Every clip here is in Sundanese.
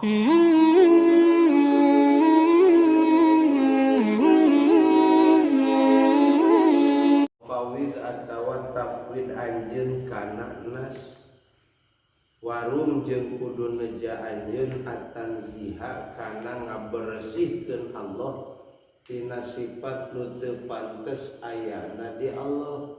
Fawid atawa tafwid anjeun kana nas warum jeung kudu neja anjeun at-tanziha kana ngaberesihkeun Allah tina sifat nu teu pantes ayana di Allah.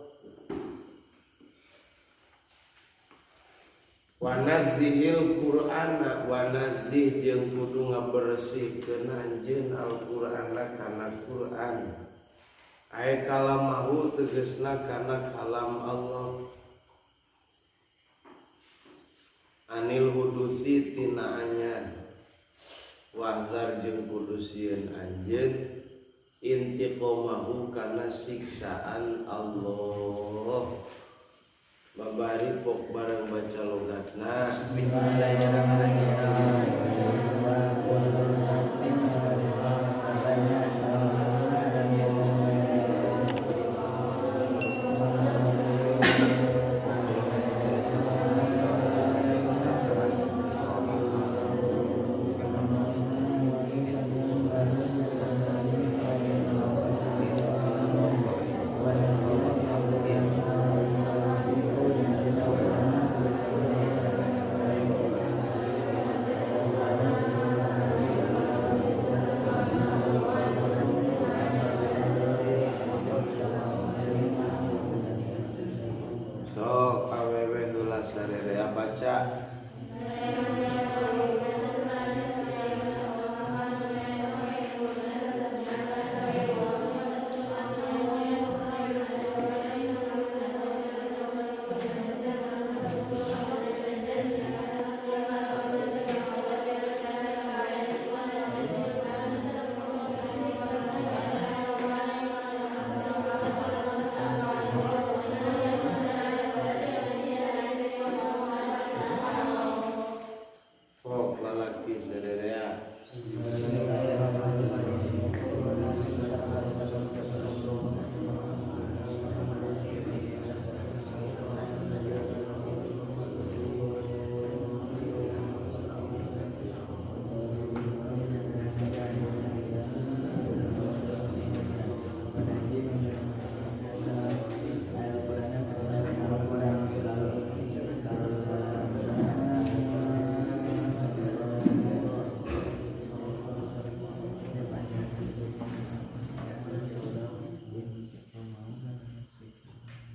Wa nazzihil Qur'ana wa nazzih jeung kudu ngaberesihkeun anjeun Al-Qur'ana kana Qur'an. Ai kalamahu tegasna kana kalam Allah. Anil hudusi tina anyar. Wahdar jeung kudu sieun anjeun intiqamahu kana siksaan Allah. Babari pok bareng baca logatna. Bismillahirrahmanirrahim. Sok awewe heula sarerea baca. Sok lalaki sarerea.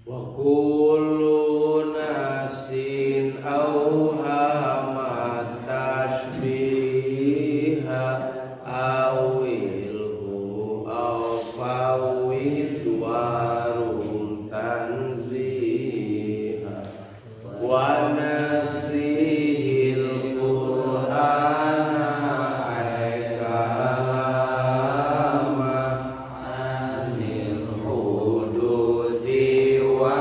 Wa kullu nasin awhama tashbiha awilhu aw fawid warum tanziha wa nazihil qur'ana ay kalama anil hudusi wa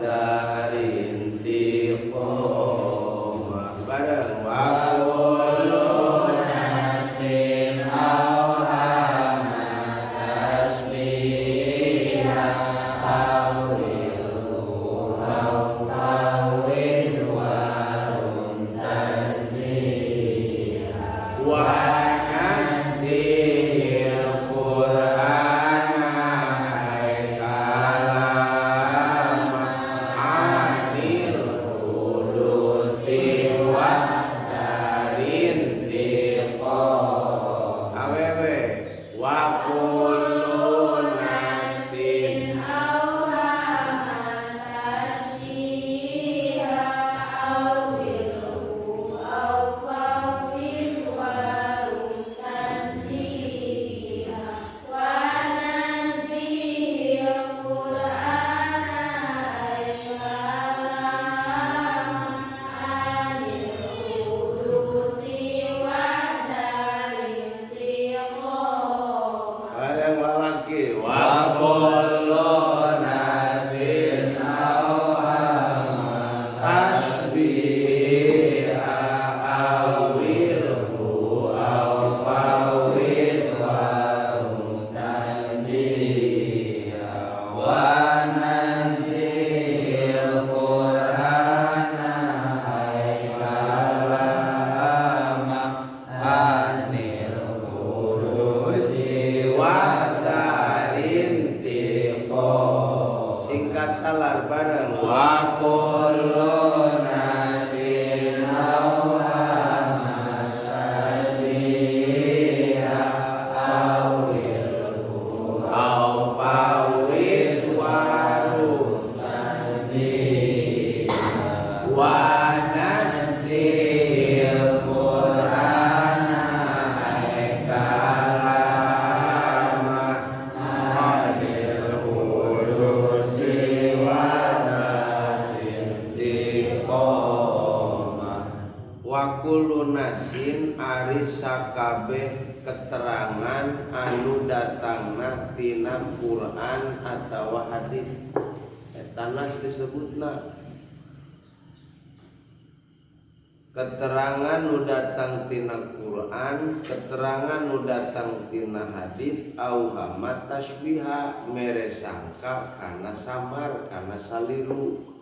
darin tiqoma bareng wa kullu Nasin awhama tasbiha awilhu aw fawid warum tanziha wa nazihil qur'ana ay kalama anil hudusi wa darin tiqoma awewe wa kullu nasin Awhama tasbiha awilhu aw fawid warum Kullu nasin ari sakabeh keterangan anu datangna tina Quran atawa hadis eta nas disebutna. Keterangan nu datang tina Quran, keterangan nu datang tina hadis auhama tasbiha mere sangka kana samar kana saliru.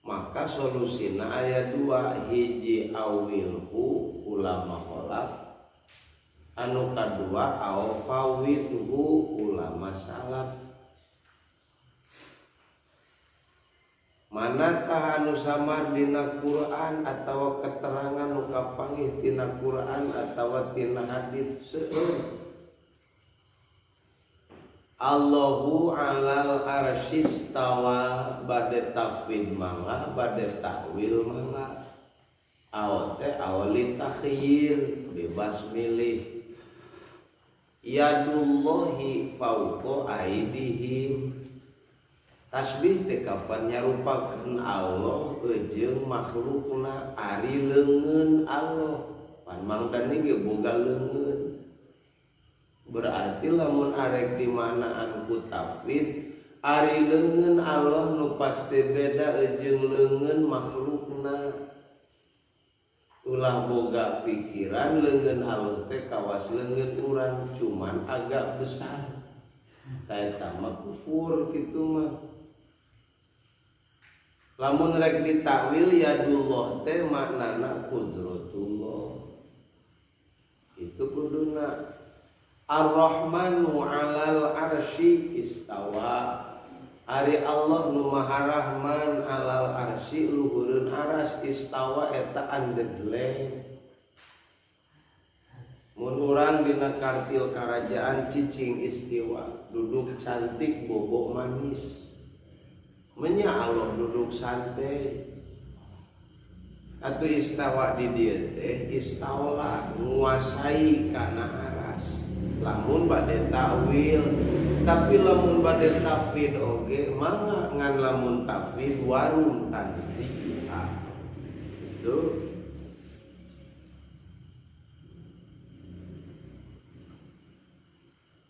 Maka solusina aya dua, hiji awilhu ulama kholaf, anu kadua au fawidhu ulama salaf. Mana tah anu samar dina Quran atawa keterangan nu kapanggih tina Quran atawa tina hadis seueur. Allahu alal arsyistawa bade tafwid mangga bade takwil mangga. Aw teh awli takhyir bebas milih. Yadullahi fauqa aidihim. Tasbih teh kapan nyarupakeun Allah jeung makhlukna ari leungeun Allah. Pan mangdani ge boga leungeun. Berarti lamun arek dimanaan ku tafwid ari leungeun Allah nu pasti beda jeung leungeun makhlukna. Ulah boga pikiran leungeun Allah teh kawas leungeun urang cuman agak besar. Ta eta mah kufur kitu mah. Lamun rek ditakwil yadullah teh maknana qudratullah. Itu kuduna. Ar-Rahmanu 'alal arsy istawa. Ari Allah nu Maha Rahman 'alal arsy luhureun aras istawa eta andedleng. Mun urang dina kartil karajaan cicing istiwa, duduk cantik bobok manis. Menya Allah duduk santai. Atuh istawa di dieu teh istawa nguasai kana aras. Lamun bade takwil, tapi lamun bade tafwid oge mangga ngan lamun tafwid warung tanziha. Itu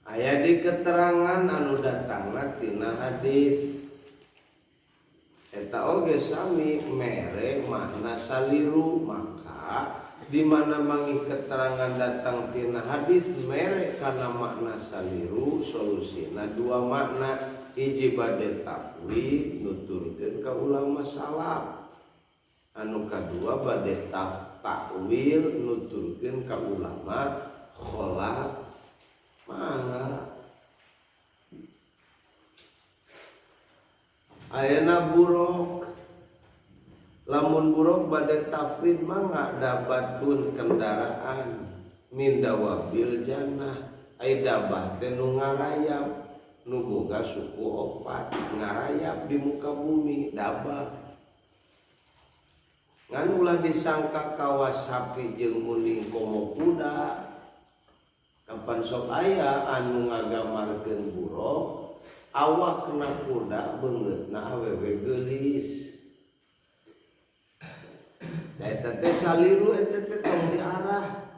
aya di keterangan anu datangna tina hadis. Eta oge sami mere makna saliru, maka di mana mangi keterangan datang tina hadis mere kana makna saliru solusina dua makna, hiji bade tafwid nuturkeun ka ulama salaf, anu kadua bade takwil nuturkeun ka ulama kholaf. Mangga ayeuna buruk, lamun buruk bade tafwid mangga dabatun kendaraan min dawabil jannah, ai dabah teh nu ngarayap nu boga suku opat ngarayap di muka bumi dabah. Ngan ulah disangka kawas sapi jeung muning komo kuda. Kapan sok aya anu ngagamarkeun buruk awakna kuda beungeutna awewe geulis. Da eta teh saliru eta teh tong diarah.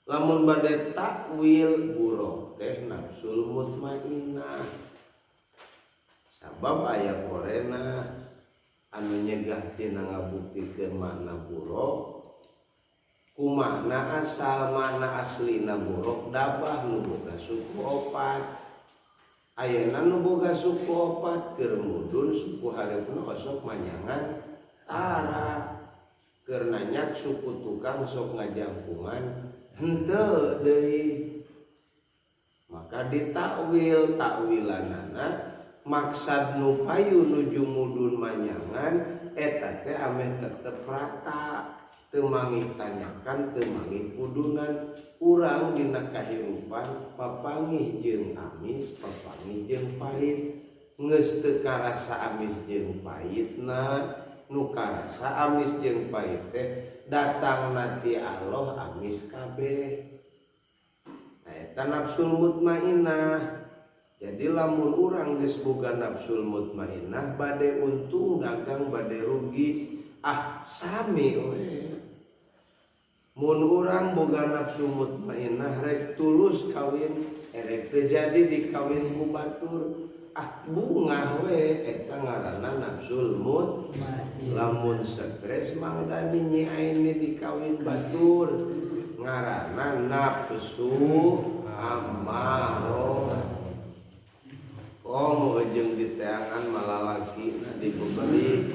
Lamun bade takwil buruk teh nafsul mutmainnah. Sabab aya korena anu nyegah tina ngabuktikeun makna buruk ku makna asal makna aslina buruk dabah nu boga suku opat. Ayeuna nu boga suku opat keur mudun suku hareupna osok manyangan tara. Keur nanyak suku tukang sok ngajangkungan henteu deui. Maka ditakwil takwilanana maksad nu payu nuju mudun manyangan eta teh ameh tetep rata. Teu mangih tanyakan teu mangih pudunan urang dina kahirupan papangih jeung amis papangih jeung pahit geus teu karasa amis jeung pahitna nu karasa amis jeung pahit teh datangna ti Allah amis kabeh. Eta nafsul mutmainnah. Jadi lamun urang geus boga nafsul mutmainnah bade untung dagang bade rugi ah sami we. Mun urang boga nafsu mutmainnah rek tulus kawin, rek teu jadi dikawin ku batur. Ah bungah we eta ngaranna nafsul mutmainnah. Lamun stres Mang Dani nyi aini dikawin batur ngaranna nafsu amarah. Oh jeung diteangan malalakina dibeberi.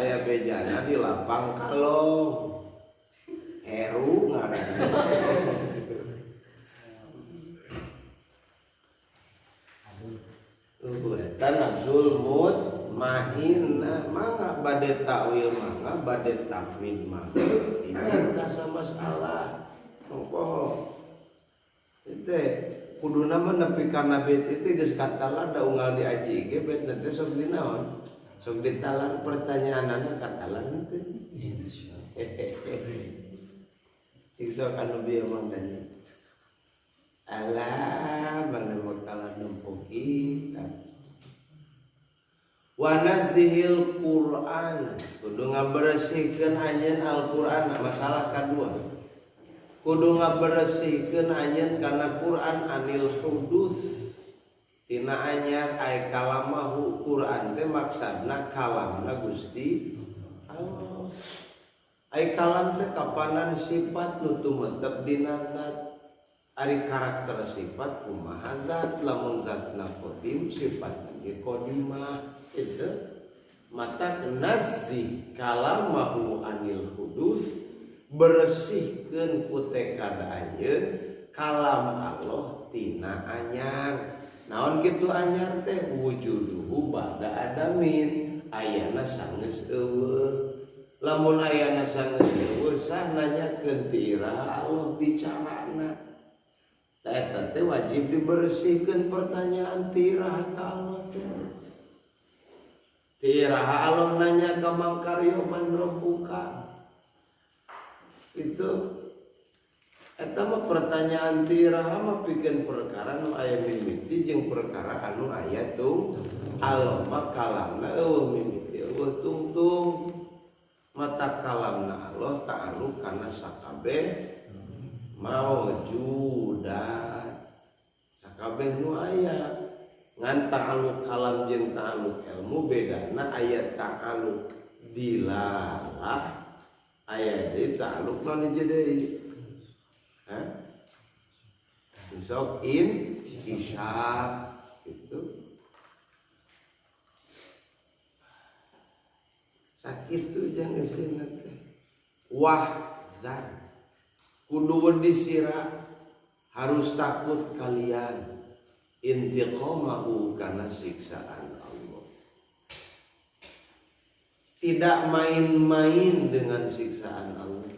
Aya bejana di lapang kalong. Heru ngaranna. Eta nafsul mutmainnah mangga bade takwil mangga bade tafwid mangga. Ini rasa masalah. Poho. Itu kuduna mah nepi kana bait itu geus katalar da unggal diaji ge bait teh sok dinaon? Sok ditalar pertanyaanana katalar henteu. Insyaallah. Cik sok anu bieu mah tanya. Alah, mana bakalan nempo kita. Wa nazihil Qur'an, kudu ngaberesihkeun anjeun Al-Qur'an, masalah kadua. Kudu ngaberesihkeun anjeun kana Qur'an anil hudus. Tina anyar ay kalamahu Qur'an teh maksudna kalamna Gusti Allah. Ay kalam teh kapanan sifat nu tumetep dina zat. Ari karakter sifat kumaha zat, lamun zatna qadim sifatna ge qadimah. Itu mata nazih kalamahu anil hudus, bersihkeun ku tekad anjeun kalam Allah tina anyar. Naon kitu anyar teh wujuduhu ba'da adamin, ayana sanggeus eueuh. Lamun ayana sanggeus eueuh sah nanyakeun ti iraha Allah bicarana. Tah eta teh wajib dibersihkeun pertanyaan ti iraha ka Allah teh. Ti iraha Allah nanya ka Mang Karyo man rabbuka. Itu eta mah pertanyaan ti iraha mah pikeun perkara nu aya mimiti jeung perkara anu aya tung. Allah mah kalamna eueuh mimiti eueuh tungtung. Mata kalamna Allah ta'alu kana sakabeh maujudat, sakabeh nu aya. Ngan ta'aluk kalam jeung ta'aluk ilmu bedana aya ta'aluk dilalah, aya deui ta'aluk naon hiji deui. Hah? Sok in isyaf itu. Sakitu jeung geusina teh. Wahzar. Kudu wedi sira, harus takut kalian intiqamahu karena siksaan Allah. Tidak main-main dengan siksaan Allah.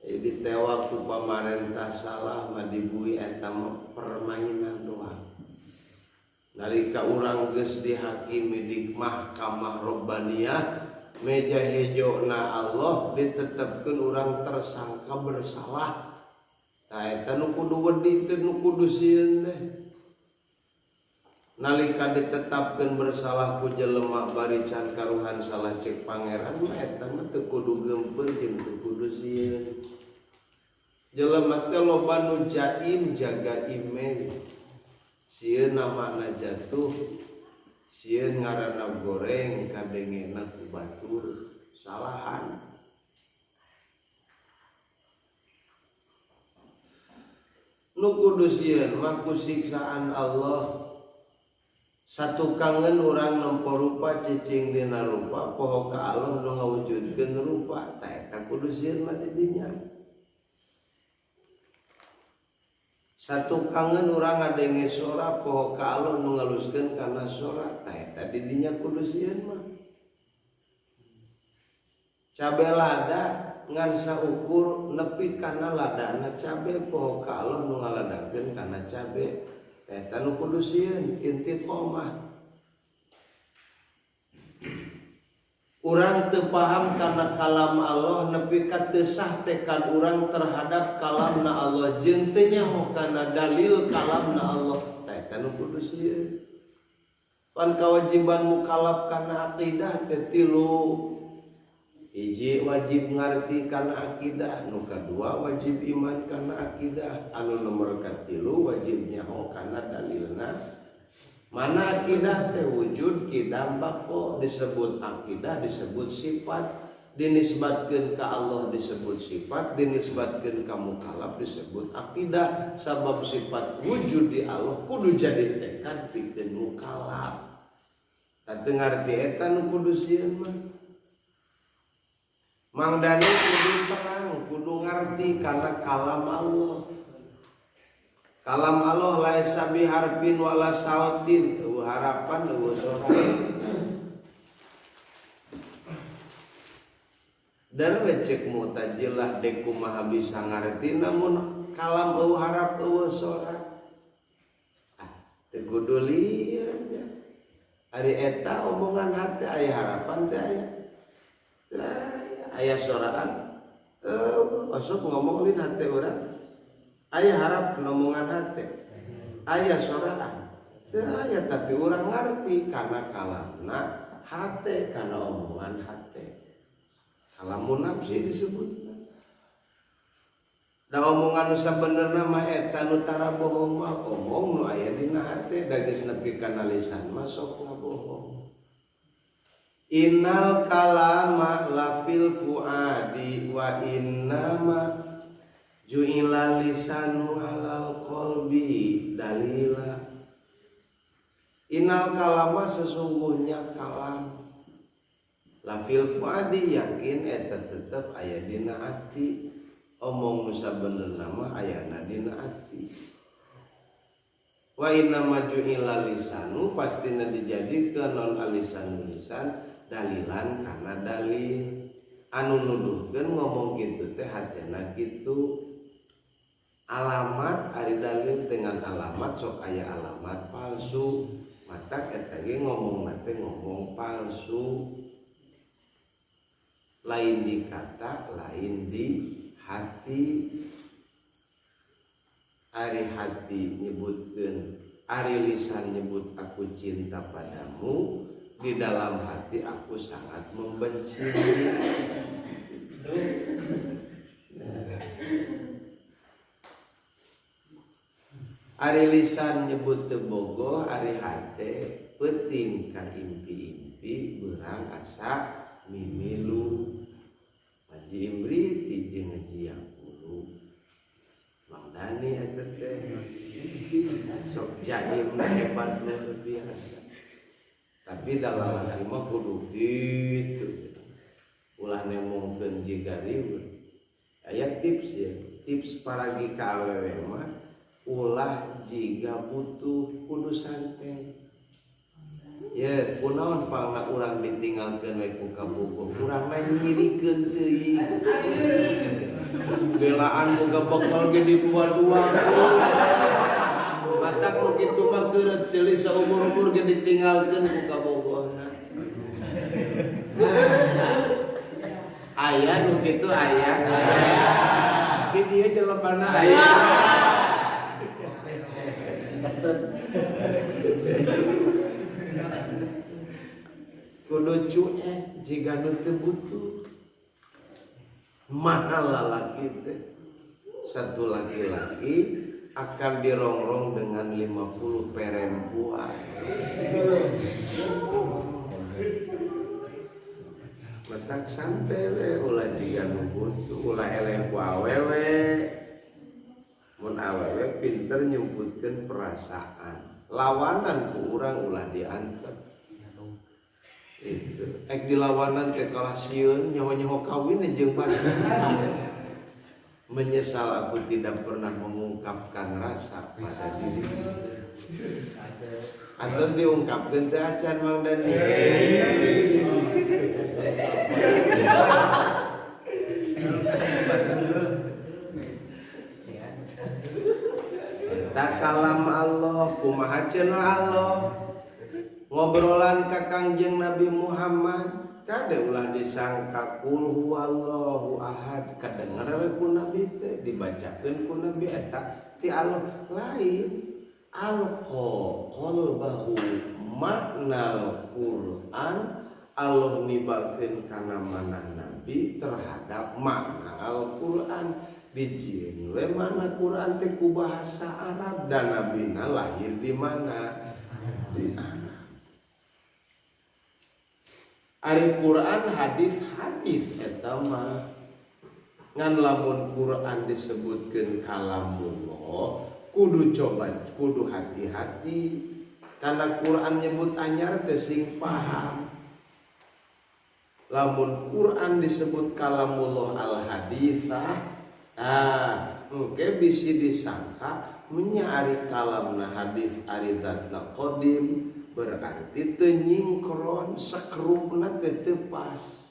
Jadi ditewak ku pamarentah salah mah dibui eta mah permainan doang. Nalika urang geus dihakimi di mahkamah Rabbaniyah, meja hejona Allah ditetapkeun urang tersangka bersalah. Tah eta nu kudu wedi teh nu kudu sieun teh. Nalika ditetapkeun bersalah ku jelema bari can karuhan salah cek pangeran mah eta mah teu kudu geumpeur jeung teu kudu sieun. Jelema teh loba nu jaim jaga image. Sieun namana jatuh, sieun ngaranna goreng kadengena ku batur salahan. Nu kudu sieun mah ku siksaan Allah. Satukangeun urang nempo rupa cicing dina rupa poho ka Allah nu ngawujudkeun rupa, tah eta kudu sieun mah di dinya. Satukangeun urang ngadenge sora poho ka Allah nu ngaluskeun kana sora, tah eta di dinya kudu sieun mah. Cabe lada ngan saukur nepi kana ladana cabe poho ka Allah nu ngaladakeun kana cabe, eta nu kudu sieun intiqamah. Urang teu paham kana kalam Allah nepi ka teu sah tekad urang terhadap kalamna Allah jeung teu nyaho kana dalil kalamna Allah, eta nu kudu sieun. Pan kawajiban mukallaf kana aqidah teh tilu. Hiji wajib ngarti kana akidah, nu kadua wajib iman kana akidah, anu nomor katilu wajib nyaho kana dalilna. Mana akidah teh wujud kidam bako, disebut akidah disebut sifat, dinisbatkeun ka Allah disebut sifat, dinisbatkeun ka mukallaf disebut akidah. Sabab sifat wujud di Allah kudu jadi tekad pikeun mukallaf. Tah teu ngarti eta nu kudu sieun mah. Mang Dani kudu terang, kudu ngarti karena kalam Allah. Kalam Allah laisa biharfin wala sautin, eueuh harapan eueuh sora. Darwe cek Mu'tazilah dek kumaha bisa ngarti namun kalam eueuh harap eueuh sora. Ah, teu kudu lieur nya. Ari eta omongan hate aya harapan teh aya. Aya soraan osok ngomong lin hate urang. Aya harap ngomongan hate. Aya soraan. Teu aya tapi urang ngarti kana kalamna hate kana omongan hate. Kalamun nafsi disebutna. Da omongan nu sabenerna mah eta nu tara bohong mah omong nu aya dina hate da geus nepi kana lisan mah sok ngabohong. Innal kalama lafil fuadi wa innama ju'ila lisanu alal qalbi dalila. Innal kalama sesungguhnya kalam lafil fuadi yakin eta tetep aya dina ati. Omong nu sabenerna mah ayana dina ati. Wa innama ju'ila lisanu pastina dijadikeun non alisanu lisan dalilan karena dalil anu nuduhkeun ngomong kitu teh hatena kitu. Alamat ari dalil dengan alamat sok aya alamat palsu, matak eta ge ngomongna teh ngomong palsu. Lain di kata, lain di hati. Ari hati nyebutkeun, ari lisan nyebut aku cinta padamu, di dalam hati aku sangat membenci. Ari lisan nyebut teu bogoh, ari hate peuting ka impi-impi beurang asa mimilu. Haji Imri ti jeung Haji Yaqulu. Mang Dani eta teh sok jaim hebat luar biasa. Tapi dalam hati mah kudu kitu. Ulah nemongkeun jiga riweuh. Aya tips ya, tips paragi ka awewe mah ulah jiga butuh kudu santai. Ya, kunaon pangna urang ditinggalkeun we ku kabogoh, urang mah nyirikeun teuing. Belaan boga bekal ge di dua-dua. Matak nu kitu mah keureut ceuli saumur-umur ge ditinggalkeun ku kabogohna. Aya nu kitu aya. Di dieu jelebana aya. Kudu cuek jiga nu teu butuh. Mahal lalaki teh. Satu laki-laki akan dirongrong dengan 50 perempuan. Letak santai we ulah jiga nu butuh, ulah eleh ku awewe. Mun awewe pinter nyebutkeun perasaan. Lawanan ku urang ulah diantar. Itu ek dilawanan ke kalah sieun nyaho-nyaho kawin jeung batur. Menyesal aku tidak pernah mengungkapkan rasa pada diri. Atau diungkapkeun teh acan Mang Dani. Eta kalam Allah kumaha cenah Allah. Ngobrolan ka Kangjeng Nabi Muhammad kade ulah disangka kul huwallahu ahad kadenger we ku Nabi teh dibacakeun ku Nabi eta ti Allah lain. Alqa qalbahu maknal Quran Allah nibakeun kana manah Nabi Nabi terhadap makna Al-Qur'an. Dijieun we mana Quran teh ku bahasa Arab dan nabina lahir di mana? Di Arab. Ari Quran hadis-hadis eta mah ngan lamun Quran disebutkeun kalamullah kudu coba kudu hati-hati karena Quran nyebut anyar teh sing paham. Lamun Quran disebut kalamullah al-haditsah, ah, engke bisi disangka menyari kalamna hadis ari zatna qadim berarti teu nyingkron sekrupna teu teu pas.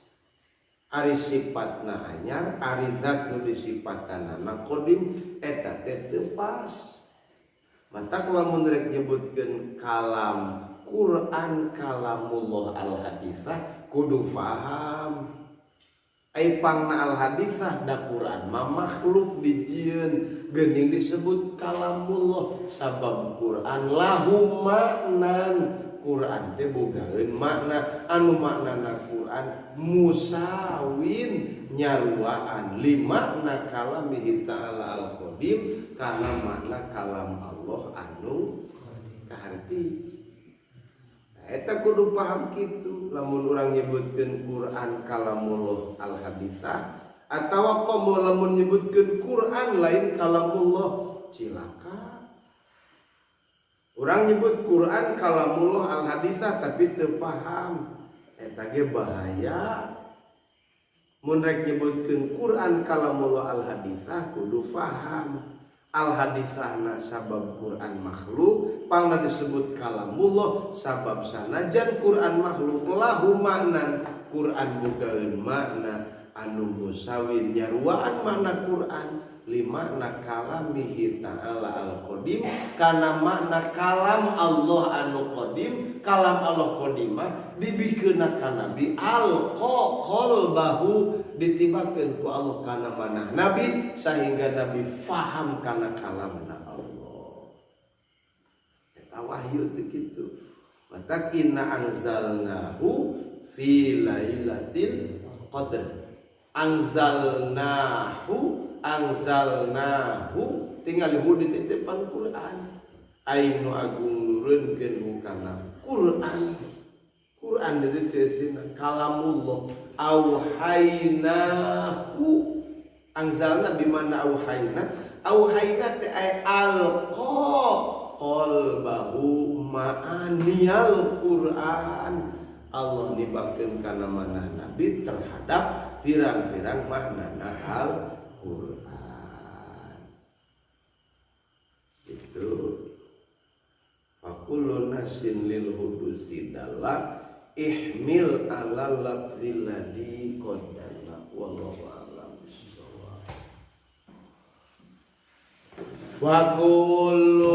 Ari sifatna anyar, ari zat nu disipatanana qadim eta teh teu pas. Matak lamun rek nyebutkeun kalam Quran kalamullah al-haditsah kudu faham. Ai pangna al-haditsah da Quran mah makhluk dijieun geuning disebut kalamullah sabab Quran lahu maknan. Quran teh bogaeun makna anu maknana Quran musawin nyaruaan lima makna kalamihi ta'ala al-qadim kana makna kalam Allah anu kaharti. Nah, eta kudu paham kitu lamun urang nyebutkeun Quran kalamullah al-haditsah atawa komo lamun nyebutkeun Quran lain kalamullah cilaka. Urang nyebut Quran kalamullah al-haditsah tapi teu paham eta ge bahaya. Mun rek nyebutkeun Quran kalamullah al-haditsah kudu faham. Al-haditsahna sabab Quran makhluk pangna disebut kalamullah sabab sanajan Quran makhluk lahu maknan Quran bogaeun makna anu musawin nyaruaan makna Quran limakna kalamihi ta'ala al-qadim kana makna kalam Allah anu qadim kalam Allah qadimah dibikeunna ka Nabi alqa qalbahu ditibakeun ku Allah kana manah Nabi sehingga Nabi faham kana kalamna Allah. Eta wahyu teh kitu. Matak inna anzalnahu fi lailatul qadr. Anzalnahu anzalnahu tinggal hu di depan Quran. Aing nu agung nurunkeun hu kana Quran. Quran di dieu kalamullah auhaynahu anzalna bimana auhayna auhayna teh ay alqa qalbahu ma'aniyal Quran. Allah nibakeun kana manah Nabi terhadap pirang-pirang maknana Al-Quran. Itu fakullu nasin lil hudusi dalla ihmil ala lafzil ladzi qaddala wallahu a'lam bissawab. Wa kullu